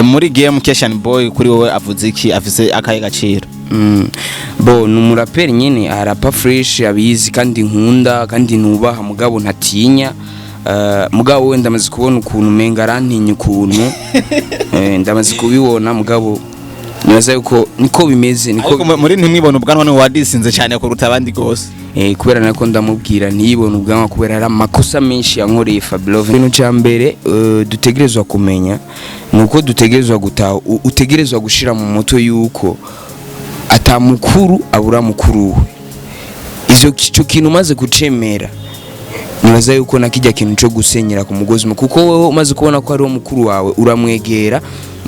Muri game Keshan Boy kuri wowe avuze iki, afise akahe gaciro? Bo ni umuraperi nyine arapa fresh, abizi kandi nkunda kandi nubaha, mugabo ntatinya. Mugabo we ndamaze kubona ukuntu umenga arantinya ukuntu. Ndamaze kubibona, mugabo nibaza yuko niko bimeze, niko. Ariko muri ntimwibone ubwanwa ni wadisinze cyane kuruta abandi gose. Kubera nako ndamubwira ntiyibone ubwanwa, kubera hari amakosa menshi yankoreye Fabilove. Ikintu cya mbere dutegerezwa kumenya ni uko dutegerezwa gutaha, utegerezwa gushira mu mutwe yuko atamukuru abura mukuru we. Ivyo ico kintu umaze kucemera, nibaza yuko na kijya kintu cyo gusenyera ku mugozi umwe, kuko wowe umaze kubona ko ariwo mukuru wawe, uramwegera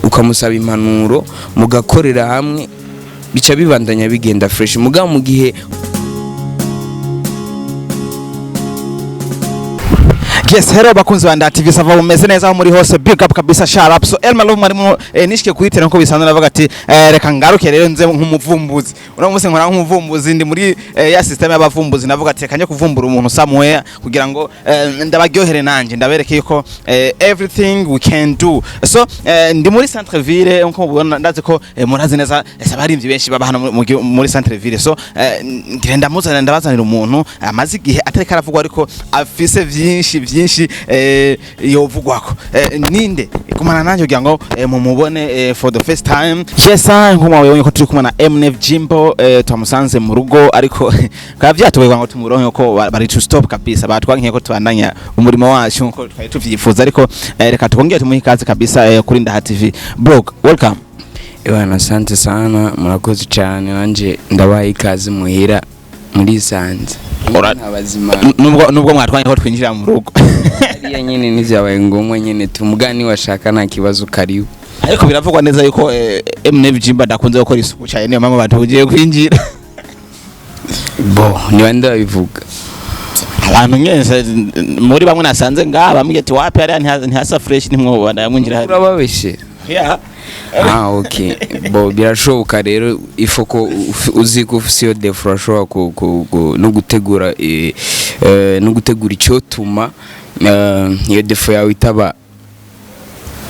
ukamusaba impanuro, mugakorera hamwe, bica bibandanya bigenda fresh. Mugabo mu gihe Yes, hello bakunzi ba Nda TV, ça va, mumeze neza aho muri hose? Big up kabisa, shout up. So Elma Love marimo nishike kuri nko bisanzwe, navuga ati reka ngaruke rero nze nk'umuvumbuzi. Uno munsi nkora nk'umuvumbuzi, ndi muri ya system y'abavumbuzi. Navuga ati reka nje kuvumbura umuntu somewhere kugira ngo ndabaryohere nanje ndabereke yuko everything we can do. So ndi muri centre ville nko mubibona, ndazi ko murazi neza abarimvyi benshi baba hano muri centre ville. So ngire ndamuzanira, ndabazanira umuntu amaze igihe atariko aravugwa ariko afise vyinshi vyinshi yovugwako. Ninde kumana nanje kugira ngo mumubone for the first time? Yes, nko mwabonye ko turi kumwe na MNF Jimbo, twamusanze mu rugo, ariko bikaba vyatugoye ngo tumuronke ko bari to stop kabisa, batwankiye ko tubandanya umurimo wacu nko twari tuvyifuza, ariko reka tukongere tumuhe ikaze kabisa kuri Ndaha TV. Bro, welcome. Ebana, asante sana, murakoze cyane, nanje ndabaha ikaze muhira muri sanze. Abazima. Nubwo mwatwankiye ko twinjira mu rugo. Hariya nyine ntivyabaye ngombwa nyine, tumugani washaka nta kibazo, karibu. Ariko biravugwa neza yuko MNF Jimbo adakunze gukora isuku cyane, niyo mpamvu batugiye kwinjira. Bo ni bande babivuga? Abantu mwese muri bamwe nasanze ngaha bambwiye ati wapi, hariya ntihasa fresh, ntimwoba ndamwinjira hariya. Urababeshe. Yeah. Ah, okay, bo birashoboka rero, ifo ko uzi ko ufise iyo défaut, urashobora no gutegura no gutegura icyotuma iyo défaut yawe itaba.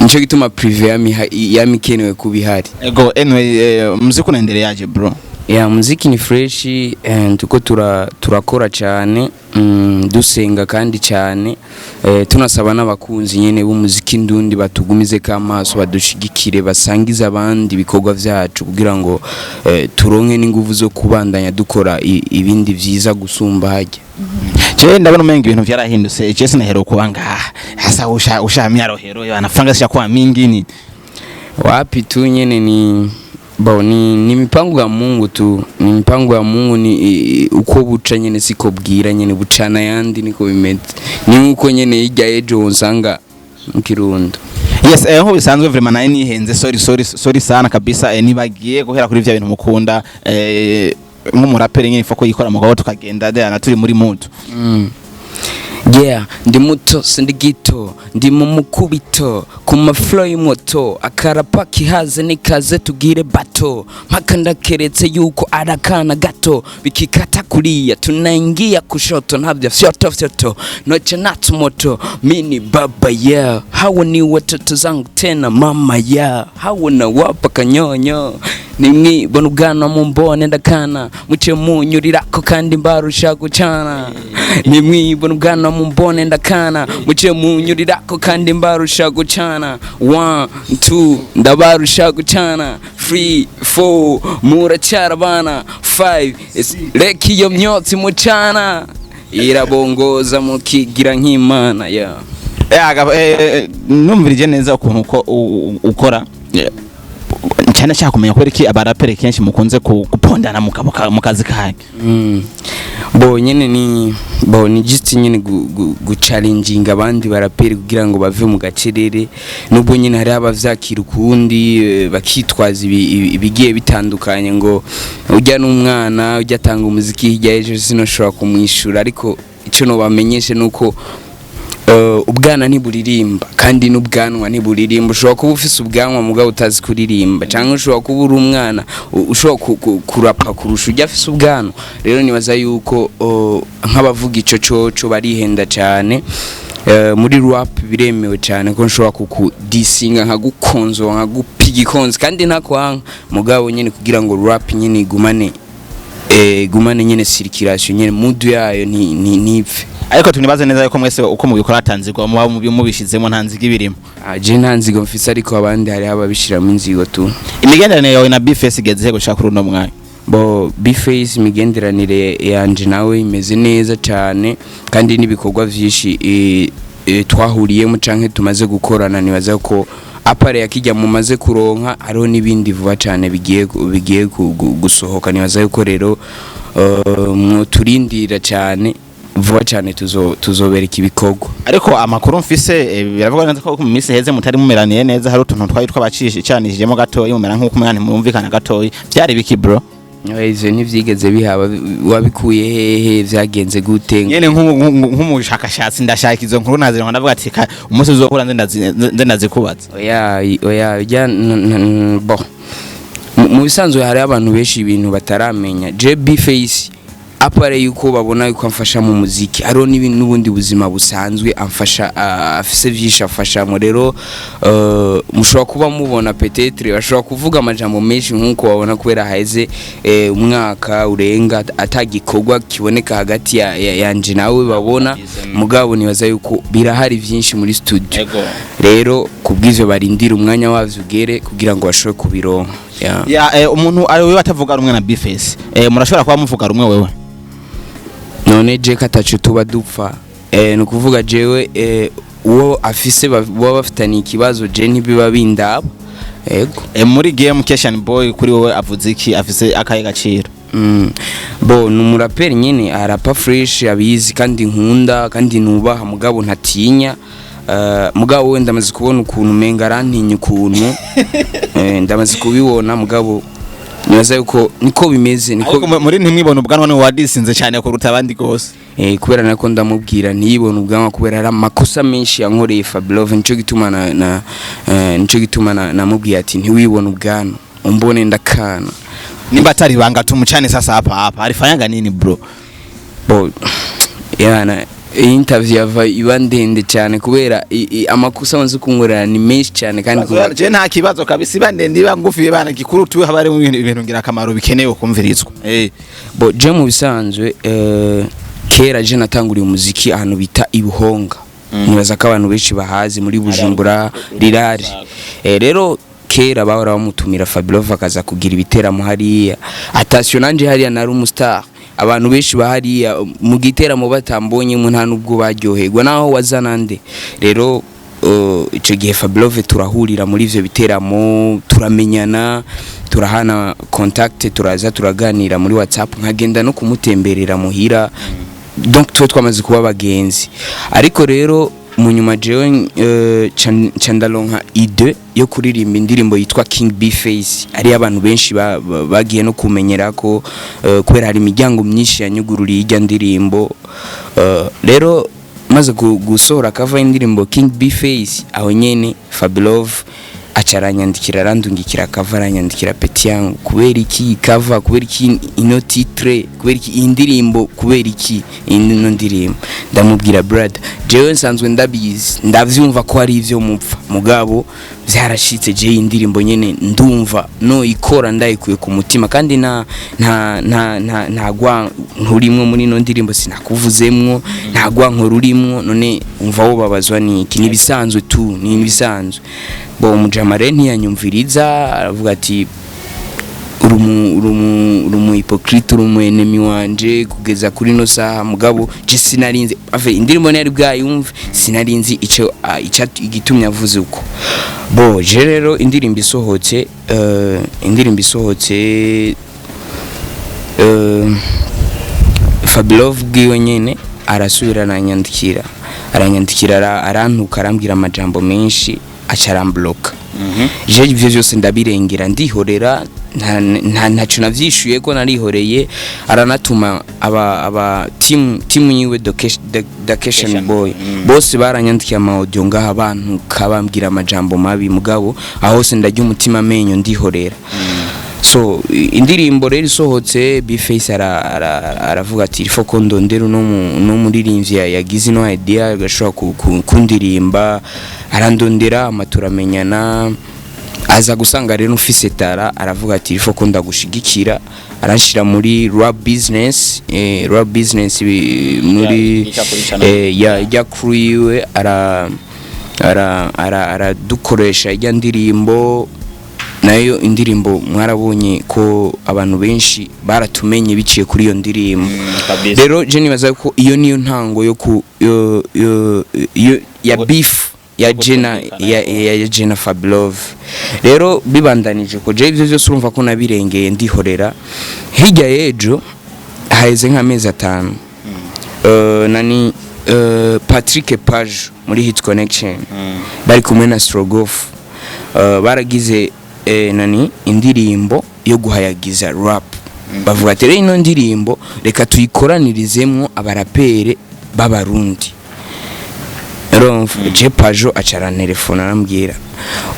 Nico gituma privé yami ikenewe kuba ihari. Ego, anyway, muziki unaendeleaje, bro? Ya, muziki ni fresh, tuko turakora cyane, dusenga kandi cyane, tunasaba n'abakunzi nyene b'umuziki ndundi batugumize kamaso, badushigikire, basangize abandi ibikorwa vyacu kugira ngo turonke n'inguvu zo kubandanya dukora ibindi vyiza gusumba hajya. Je ndabona umenga ibintu vyarahindutse, je sinahero kuba ngaha hasa usha ushamia rohero anafaranga sha mingi ni Wapi tu, nyene ni bo ni mipango ya Mungu tu, ni mipango ya Mungu, ni uko buca nyene siko bwira nyene, bucana yandi niko bimeze, ni nkuko nyene hirya ejo usanga mu Kirundo. Yes, nko bisanzwe vraiment naye nihenze, sorry, sorry, sorry sana kabisa, nibagiye guhera kuri vya bintu mukunda, nk'umuraperi nyine ifoko yikora mugabo tukagenda de turi muri mood. Yeah, ndi muto sindi gito, ndi mu mukubito ku maflow y'imoto, akarapa kihaze nikaze tugire bato mpaka ndakeretse yuko arakana gato, bikikata kulia tunaingia kushoto, ntabyo fyoto fyoto noche natu moto mini baba, yeah, hawa ni watoto zangu tena mama, yeah, hawa nawapa kanyonyo, nimwibona ubwanwa mumbone ndakana muce munyurirako kandi mbarusha gucana, nimwibona ubwanwa mumbone ndakana muce munyurirako kandi mbarusha gucana, 1 2 ndabarusha gucana, 3 4 muracara abana, 5 reka iyo myotsi mucana irabongoza mukigira nk'imana, yeah. Numvirije neza ukuntu uko ukora, cyane nshaka kumenya kubera iki abaraperi kenshi mukunze gupondana mu kazi kanyu. Bo nyene ni bo ni just nyene guchallenginga abandi baraperi kugira ngo bave mu gacerere, nubwo nyene hari abavyakira ukundi, bakitwaza ibigiye bitandukanye ngo ujya n'umwana ujya atanga umuziki hirya ejo sinoshobora kumwishura, ariko ico nobamenyeshe nuko ubwana ntiburirimba kandi n'ubwanwa ntiburirimba. Ushobora kuba ufise ubwanwa mugabo utazi kuririmba, cyangwa ushobora kuba uri umwana ushobora kurapa kurusha ujya afise ubwanwa. Rero nibaza yuko nk'abavuga ico coco barihenda cyane. Muri rap biremewe cyane ko nshobora kukudisinga, nkagukonzo, nkagupiga ikonzo kandi ntakwanka, mugabo nyene kugira ngo rap nyene igumane, igumane nyene circulation nyene, mood yayo ntipfe. Ariko tunibaze neza yuko mwese uko mubikora atanzigwa muba mubishizemo, nta nziga ibirimo. Ah, je nta nzigo mfise, ariko abandi hariho ababishiramo inzigo tu. Imigenderanire yawe na Bface igeze he gushaka kuri uno mwanya? Bo, Bface, imigenderanire yanje nawe imeze neza cyane, kandi n'ibikorwa vyinshi twahuriyemo canke tumaze gukorana, nibaza ko à part yakijya mumaze kuronka, hariho n'ibindi vuba cyane bigiye gusohoka. Nibaza yuko rero mwoturindira cyane, vuba cyane tuzobereka ibikorwa. Ariko amakuru mfise, biravuga neza ko mu minsi heze mutari mumeraniye neza, hari utuntu twari twabacishanishijemo gatoyi, mumera nk'uko umwana mwumvikana gatoyi. Byari biki, bro? Ivyo ntivyigeze bihaba. Wabikuye hehe? Vyagenze gute? Nyene nk'umushakashatsi ndashaka izo nkuru nazironka, ndavuga ati: "Umunsi uzohura nze ndazikubaza." Oya, oya, bijya bon, mu bisanzwe hari abantu benshi ibintu bataramenya. Je Bface, à part yuko babona yuko amfasha mu muziki, hariho n'ibindi n'ubundi buzima busanzwe amfasha, afise vyinshi afashamo. Rero mushobora kuba mubona, peut-être bashobora kuvuga amajambo menshi nk'uko babona, kubera haheze umwaka urenga atagikorwa kiboneka hagati yanje nawe babona, mugabo nibaza yuko birahari vyinshi muri studio. Rero kubw'ivyo barindira umwanya wavyo ugere kugira ngo bashobore kubironka, yeah. Ya, umuntu ari wewe atavuga rumwe na Bface, murashobora kuba muvuga rumwe wewe? None je katacu tuba dupfa, ni ukuvuga jewe uwo afise baba bafitaniye ikibazo, je ntibiba bindaba, ego. Muri game, Keshan Boy kuri wowe avuze iki, afise akahe gaciro? Bo ni umuraperi nyine arapa fresh, abizi kandi nkunda kandi nubaha, mugabo ntatinya. Mugabo we ndamaze kubona ukuntu umenga arantinya ukuntu, ndamaze kubibona, mugabo nibaza yuko niko bimeze, niko. Ariko muri ntimwibone ubwanwa, ni wadisinze cyane kuruta abandi gose. Kubera nako ndamubwira ntiyibone ubwanwa, kubera hari amakosa menshi yankoreye Fabilove, nico gituma na nico gituma namubwiye ati: "Ntiwibone ubwanwa, umbone ndakana." Nimba atari ibanga, tumucane sasa hapa hapa, alifanyaga nini, bro? Bo yana iyi interview yava iba ndende cyane kubera amakosa amaze kunkorera ni menshi cyane kandi Je nta kibazo kabisa, iba ndende iba ngufi bana, gikuru tuwe haba harimo ibintu ngirakamaro bikenewe kumvirizwa. Bo je mu bisanzwe, kera je natanguriye umuziki ahantu bita Ibuhonga. Nibaza ko abantu benshi bahazi muri Bujumbura rirari. Rero kera bahora bamutumira Fabilove akaza kugira ibiteramo hariya. Attention, nanje hariya nari umustar, abantu benshi bahariya mu giteramo batambonyemo nta nubwo baryoherwa naho wazana nde. Rero ico gihe Fabilove turahurira muri ivyo biteramo, turamenyana, turahana contact, turaza turaganira muri WhatsApp, nkagenda no kumutemberera muhira, donc tuba twamaze kuba abagenzi. Ariko rero mu nyuma jewe ca ndaronka idée yo kuririmba indirimbo yitwa King B Face, ari abantu benshi bagiye no kumenyera ko kubera hari imiryango myinshi yanyugururiye ijya ndirimbo. Rero maze gusohora cover y'indirimbo King B Face, aho nyene Fabilove aca aranyandikira, arandungikira cover, aranyandikira: "Petit yangu, kubera iki cover? Kubera iki ino titre? Kubera iki iyi ndirimbo? Kubera iki ino ndirimbo?" Ndamubwira: "Brother, jewe nsanzwe ndabizi, ndavyumva ko ari ivyo mupfa, mugabo vyarashitse, je iyi ndirimbo nyene ndumva no ikora ndayikuye ku mutima, kandi nta gwa nturimwo muri ino ndirimbo, sinakuvuzemwo, nta gwa nkururimwo, none umva wobabazwa niki? Nibisanzwe tu, ni ibisanzwe." Bo umujama rero ntiyanyumviriza, aravuga ati: "Urumu hypocrite, urumu enemy wanje kugeza kuri no saha." Mugabo je sinarinzi ave indirimbo ntiyari bwayumve, sinarinzi ico igitumye avuze uko. Bo je rero indirimbo isohotse, Fabilove bwiwe nyene arasubira aranyandikira, arantuka, arambwira amajambo menshi, aca arambloka. Je ivyo vyose ndabirengera, ndihorera, ntaco navyishuye ko narihoreye. Aranatuma aba team yiwe Dakeshan Boy bose baranyandikiye ama audio ngaha, abantu kabambwira amajambo mabi, mugabo aho hose ndarya umutima amenyo, ndihorera. So indirimbo rero isohotse, Bface aravuga ati: "Il faut ko ndondera uno muririmbyi yagize ino idea agashobora kundirimba." Arandondera, ama turamenyana, aza gusanga rero ufise talent, aravuga ati: "Il faut ko ndagushigikira." Aranshira muri rap business, rap business muri ya ijya crew yiwe, ara ara ara aradukoresha ijya ndirimbo. Nayo indirimbo mwarabonye ko abantu benshi baratumenye biciye kuri iyo ndirimbo. Kabisa. Rero je nibaza ko iyo niyo ntango yo ku yo, yo, yo, ya beef ya Jena ya Jena Fabilove. Rero bibandanije ko je ivyo byose urumva ko nabirengeye, ndihorera. Hirya y'ejo haheze nk'amezi 5, nani, Patrick Page muri Hit Connection bari kumwe na Strogoff, baragize nani, indirimbo yo guhayagiza rap. Bavuga ati: "Rero ino ndirimbo reka tuyikoranirizemwo abarapere b'Abarundi." Urumva je Pajo aca arantelefona, arambwira: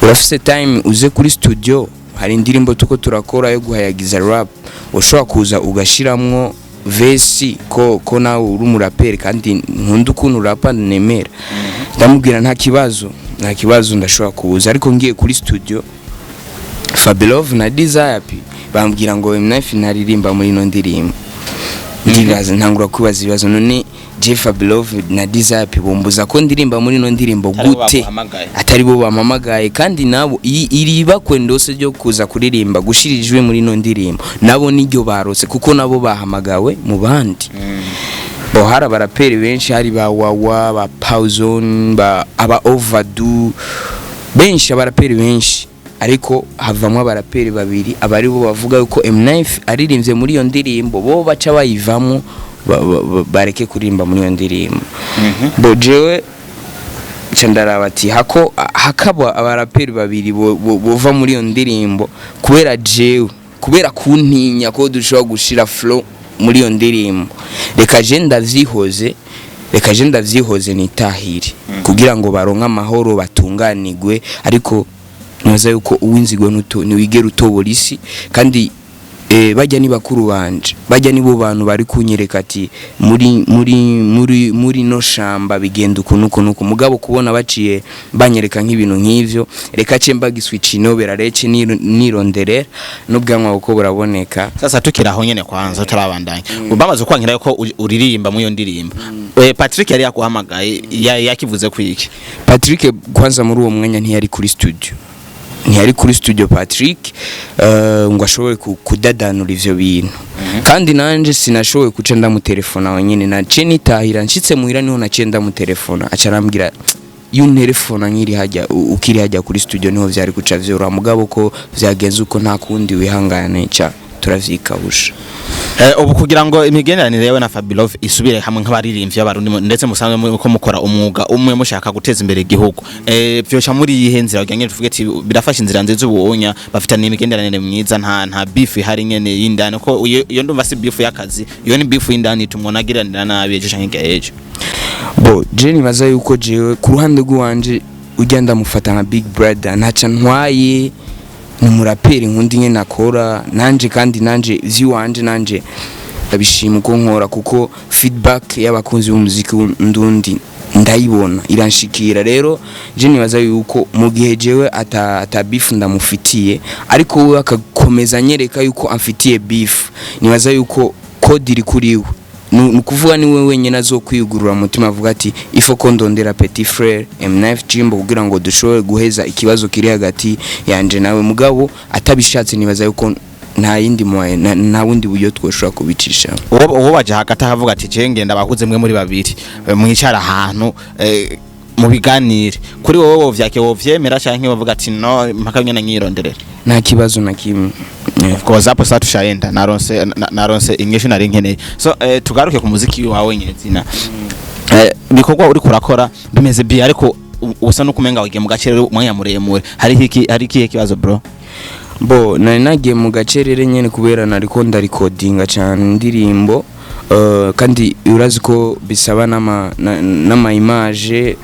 "Urafise time uze kuri studio? Hari indirimbo tuko turakora yo guhayagiza rap, ushobora kuza ugashiramwo verse, ko nawe uri umuraperi kandi nkunda ukuntu urapa nemera." Ndamubwira: "Nta kibazo, nta kibazo, ndashobora kuza." Ariko ngiye kuri studio, Fabilove na Desire P bambwira ngo M9 ntaririmba muri ino ndirimbo. Ndibaza, ntangura kwibaza ibibazo: none je Fabilove na Desire P bumbuza ko ndirimba muri ino ndirimbo Atari bo gute? baguhamagaye. Atari bo bampamagaye, kandi nabo iri bakwe ndose ryo kuza kuririmba, gushira ijwi muri ino ndirimbo, nabo niryo barose, kuko nabo bahamagawe mu bandi. Bo hari abaraperi benshi, hari ba Wawa, ba Pauzone, ba aba Overdue benshi, abaraperi benshi, ariko havamwo abaraperi babiri, abari bo bavuga yuko M9 aririmbye muri iyo ndirimbo bo baca bayivamo, bareke kuririmba muri iyo ndirimbo. Bo jewe nca ndaraba ati hako hakaba abaraperi babiri bova muri iyo ndirimbo kubera jewe, kubera kuntinya ko dushobora gushira flow muri iyo ndirimbo, reka je ndavyihoze, reka je ndavyihoze nitahire kugira ngo baronke amahoro, batunganigwe. Ariko nibaza yuko uwinzigo ntiwigera utobora isi, kandi bajya ni bakuru banje, bajya nibo bantu bari kunyereka ati muri no shamba bigenda uku nuku nuku. Mugabo kubona baciye banyereka nk'ibintu nk'ivyo, reka ce mbagiswica inobera rece nironderera n'ubwanwa kuko buraboneka. Sasa tukiri aho nyene, kwanza utarabandanya, bamaze kwankira yuko uririmba muri iyo ndirimbo, Patrick yari yaguhamagaye, yakivuze ku iki? Patrick kwanza muri uwo mwanya ntiyari kuri studio, ntiyari kuri studio Patrick, ngo ashobore kudadanura ivyo bintu. Kandi nanje sinashoboye kuca ndamutelefona wenyine, naciye nitahira. Nshitse muhira niho naciye ndamutelefona, aca arambwira: "Iyo unterefona nkiri hajya, ukiri hajya kuri studio, niho vyari kuca vyoroha. Mugabo ko vyagenze uko, nta kundi, wihangane, ca turavyikabusha." Ubu kugira ngo imigenderanire yawe na Fabilove isubire hamwe nk'abaririmbyi b'Abarundi, ndetse musanzwe ko mukora umwuga umwe, mushaka guteza imbere igihugu, vyoca muri iyihe nzira kugira ngo tuvuge ati birafashe inzira nziza, ubunya bafitaniye imigenderanire myiza, nta beef ihari nyene y'indani? Ko iyo ndumva si beef y'akazi, iyo ni beef y'indani ituma unagiranira nabi ejo canke hirya y'ejo. Bo je nibaza yuko jewe ku ruhande rw'iwanje ujya ndamufata nka big brother, ntaca ntwaye, ni umuraperi nkunda nyene akora nanje, kandi nanje ivy'iwanje nanje ndabishima uko nkora, kuko feedback y'abakunzi b'umuziki ndundi ndayibona, iranshikira. Rero je nibaza yuko mu gihe jewe ata beef ndamufitiye, ariko we akakomeza anyereka yuko amfitiye beef, nibaza yuko code iri kuri we. Ni ukuvuga ni we wenyine azokwiyugurura umutima avuga ati: "Il faut ko ndondera petit frère M9 Jimbo kugira ngo dushobore guheza ikibazo kiri hagati yanje nawe." Mugabo atabishatse, nibaza yuko nta yindi moyen, nta bundi buryo twoshobora kubicisha. Uwo baje hagati akavuga ati: "Je ngenda bahuze mwe muri babiri, mwicara ahantu, mu biganire," kuri wowe wovyake, wovyemera, canke bavuga ati: "No, mpaka nyene nyironderera"? Nta kibazo na kimwe. Of course, hapo sasa tushaenda, naronse inyishu nari nkeneye. So tugaruke ku muziki wawe nyezina. Bikorwa uri kurakora bimeze bi, ariko usa nukumenga wagiye mu gace rero umwanya muremure. Hari ikihe kibazo, bro? Bo nari nagiye mu gacerere nyene kubera nariko ndarikodinga cyane indirimbo, kandi urazi ko bisaba n'ama image,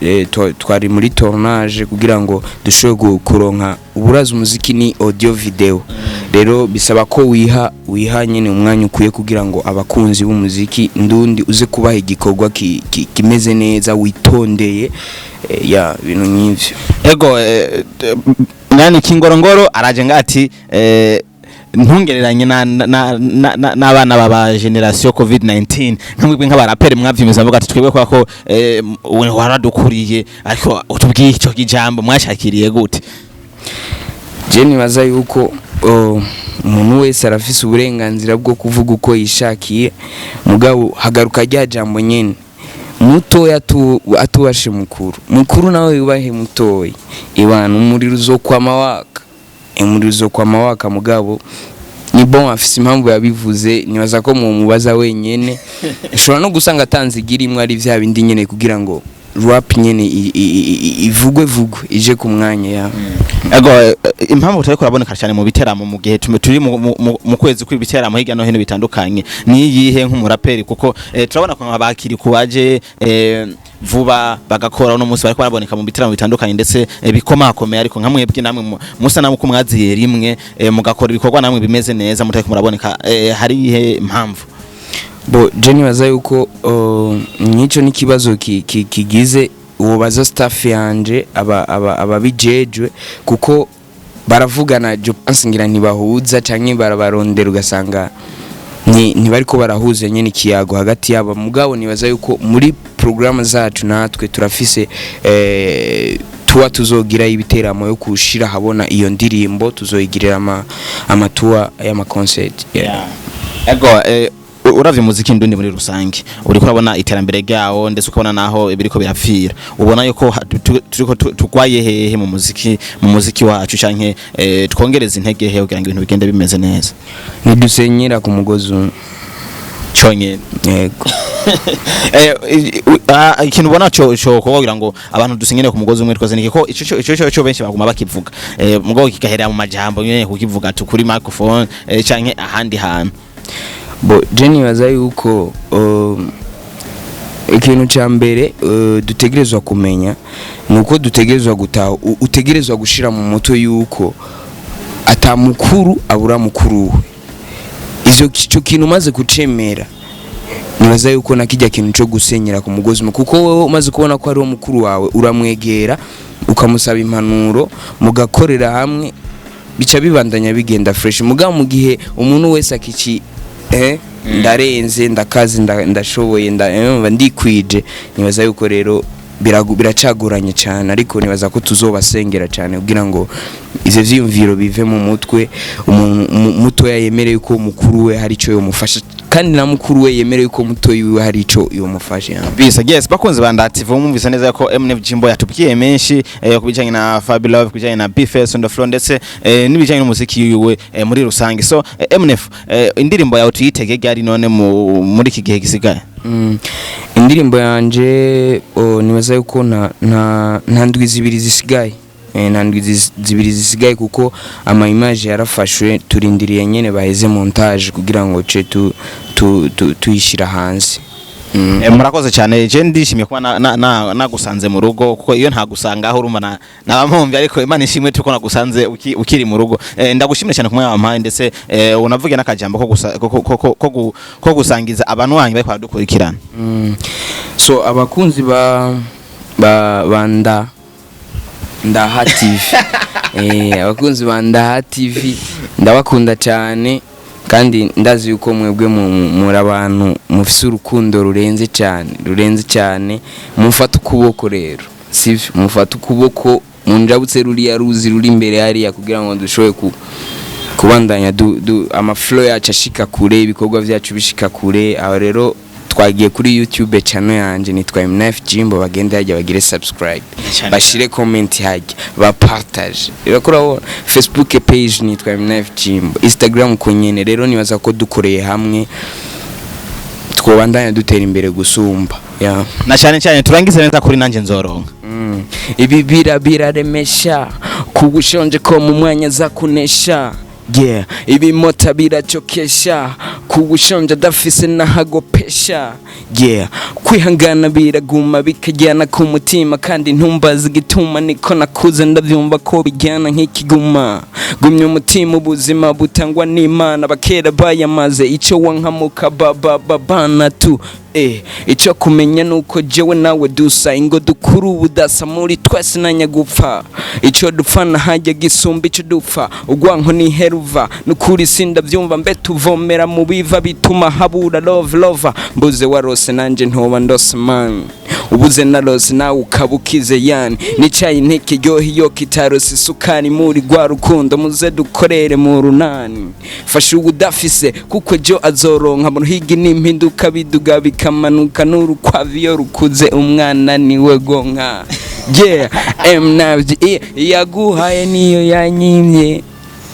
twari muri tournage kugira ngo dushobore kuronka uburazi. Umuziki ni audio video. Rero bisaba ko wiha nyene umwanya ukwiye kugira ngo abakunzi b'umuziki ndundi uze kubaha igikorwa kimeze neza, witondeye, ya ibintu nk'ivyo. Ego, nani Kingorongoro araje ngati ntungereranye n'abana baba generation COVID-19, nkamwe nk'abaraperi mwavyimeza mvuga ati twebwe kwa ko we waradukuriye, ariko utubwiye ico kijambo mwashakiriye gute? Je nibaza yuko umuntu wese arafise uburenganzira bwo kuvuga uko yishakiye, mugabo hagaruka rya jambo nyene: mutoya atubashe mukuru, mukuru nawe yubahe mutoya. Ibana umuriro uzokwama waka, umuriro uzokwama waka. Mugabo ni bon, afise impamvu yabivuze, nibaza ko mumubaza wenyene. Ushobora no gusanga atanze igirimwe ari vya bindi nyene kugira ngo rap nyene ivugwe vugwe ije ku mwanya ya. Ego, impamvu tutari kuraboneka cyane mu biteramo mu gihe turi mu kwezi kw'ibiteramo hirya no hino bitandukanye ni iyihe nk'umuraperi? Kuko turabona ko abakiri kubaje vuba bagakora, uno munsi bariko baraboneka mu biteramo bitandukanye ndetse bikomakomeye, ariko nka mwebwe namwe musa namwe ko mwaziye rimwe, mugakora ibikorwa namwe bimeze neza, mutariko muraboneka, hari iyihe mpamvu? Bo je nibaza yuko nk'icyo n'ikibazo kigize uwobaza staff yanje, aba ababijejwe, kuko baravugana. Je pense ngira ntibahuza canke barabarondera ugasanga ntibariko barahuza nyene ikiyago hagati yabo. Mugabo nibaza yuko muri programme zacu natwe turafise tuwa tuzogira ibiteramo yo kushira habona iyo ndirimbo, tuzoyigirira amatuwa y'ama concert, yeah. Ego, uravye umuziki ndundi muri rusange, uriko urabona iterambere ryawo ndetse ukabona naho ibiriko birapfira, ubona yuko turiko tugwaye hehe mu muziki wacu, canke twongereza intege hehe kugira ngo ibintu bigende bimeze neza? Ntidusenyera ku mugozi umwe. Conyene? Yego. Ikintu ubona cyo kugira ngo abantu dusenyere ku mugozi umwe twese niki? Ko ico benshi baguma bakivuga, mugabo kigahera mu majambo nyene, kukivuga tu kuri microphone canke ahandi hantu. Bo je nibaza yuko ikintu cya mbere dutegerezwa kumenya ni uko dutegerezwa gutaha, utegerezwa gushira mu mutwe yuko ata mukuru abura mukuru we. Ico kintu umaze kucemera, nibaza yuko na kijya kintu cyo gusenyera ku mugozi umwe, kuko wowe umaze kubona ko ari mukuru wawe, uramwegera ukamusaba impanuro, mugakorera hamwe, bica bibandanya bigenda fresh. Mugabo mu gihe umuntu wese akici ndarenze, ndakazi, ndashoboye, ndikwije, nibaza yuko rero biracagoranye cyane. Ariko nibaza ko tuzobasengera cyane kugira ngo ivyo vyiyumviro bive mu mutwe umuntu mutoya, yemereye ko mukuru we hari ico yomufasha, kandi na mukuru we yemereye ko mutoyi wiwe hari ico yomufasha. Bisa yes, bakunzi ba Ndative, mwumvise neza ko MNF Jimbo yatubwiye menshi ku bijanye na Fabi Love, ku bijanye na Bface on the floor, ndetse n'ibijanye n'umuziki wiwe muri rusange. So MNF, indirimbo yawe tuyitege ryari none muri iki gihe gisigaye? Indirimbo yanje, oh, nibaza yuko nta ndwi 2 zisigaye. Nta ndwi 2 zisigaye, kuko ama image yarafashwe, turindiriye nyene baheze montage kugira ngo ce tuyishira hanze. Murakoze cyane. Je ndishimye kuba nagusanze mu rugo, kuko iyo ntagusanga aho urumva nabamumvye, ariko Imana ishimwe tuko nagusanze ukiri mu rugo. Ndagushimire cyane kumwe wampaye, ndetse unavuge n'akajambo ko gusangiza abantu wanyu bariko baradukurikirana. So abakunzi ba Ndaha TV, abakunzi ba Ndaha TV, ndabakunda cyane, kandi ndazi yuko mwebwe muri abantu mufise urukundo rurenze cyane, rurenze cyane. Mufate ukuboko rero, sivyo? Mufate ukuboko munjabutse ruriya ruzi ruri imbere hariya, kugira ngo dushobore kubandanya amaflow yacu ashika kure, ibikorwa byacu bishika kure. Aho rero twagiye kuri YouTube channel yanje nitwa MNF Jimbo, bagende hajya bagire subscribe, Cyane. bashire comment hajya, ba partage. Rero kuri Facebook page nitwa MNF Jimbo, Instagram ko nyene. Rero nibaza ko dukoreye hamwe twobandanya dutera imbere gusumba, yeah. Na cyane cyane turangize neza kuri Nanje Nzoronka. Ibi biraremesha kubushonje ko mu mwanya za kunesha, yeah. Ibimota biracokesha. Kuwushonje adafise n'ahagopesha, yeah. Kwihangana biraguma bikajyana ku mutima, kandi ntumbaze igituma, niko nakuze ndabyumva ko bijyana nk'ikiguma. Gumya umutima, ubuzima butangwa n'Imana, bakera bayamaze icyo wankamuka baba babana tu. Icyo kumenya nuko jewe nawe dusa, ingo dukuru ubudasa muri twese nanyagupfa. Icyo dupfana hajya gisumba icyo dupfa, ugwanko niheruva nukuri sindabyumva. Mbe tuvomera mu biva bituma habura love lover. Mbuze warose nanje ntoba ndose man, ubuze narose nawe ukaba ukize yani. Nicaye ntikiryoha iyo kitarose isukari muri rwa rukundo, muze dukorere mu runani. Fasha uwudafise kuko ejo azoronka. Mu ruhigi n'impinduka biduga bikamanuka, n'urukwavu iyo rukuze umwana niwe gonka. Yeah, M navyi yaguhaye niyo yanyimye,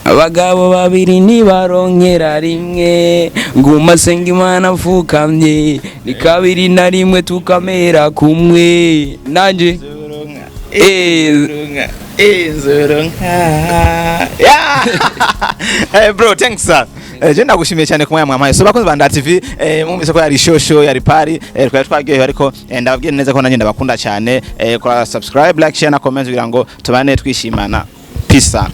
abagabo babiri ntibaronkera rimwe. Nguma senga Imana mfukamye, ni kabiri na rimwe tukamera kumwe nanje. Inzoronka. Yeah. Bro, thanks sir. Je ndagushimiye cyane ku mwanya mwampaye. So bakunzi ba Nda TV, mwumvise ko yari shosho, yari pari, twari twaryohewe, ariko ndababwiye neza ko nanjye ndabakunda cyane. Kora subscribe, like, share na comment kugira ngo tubane twishimana. Peace sana.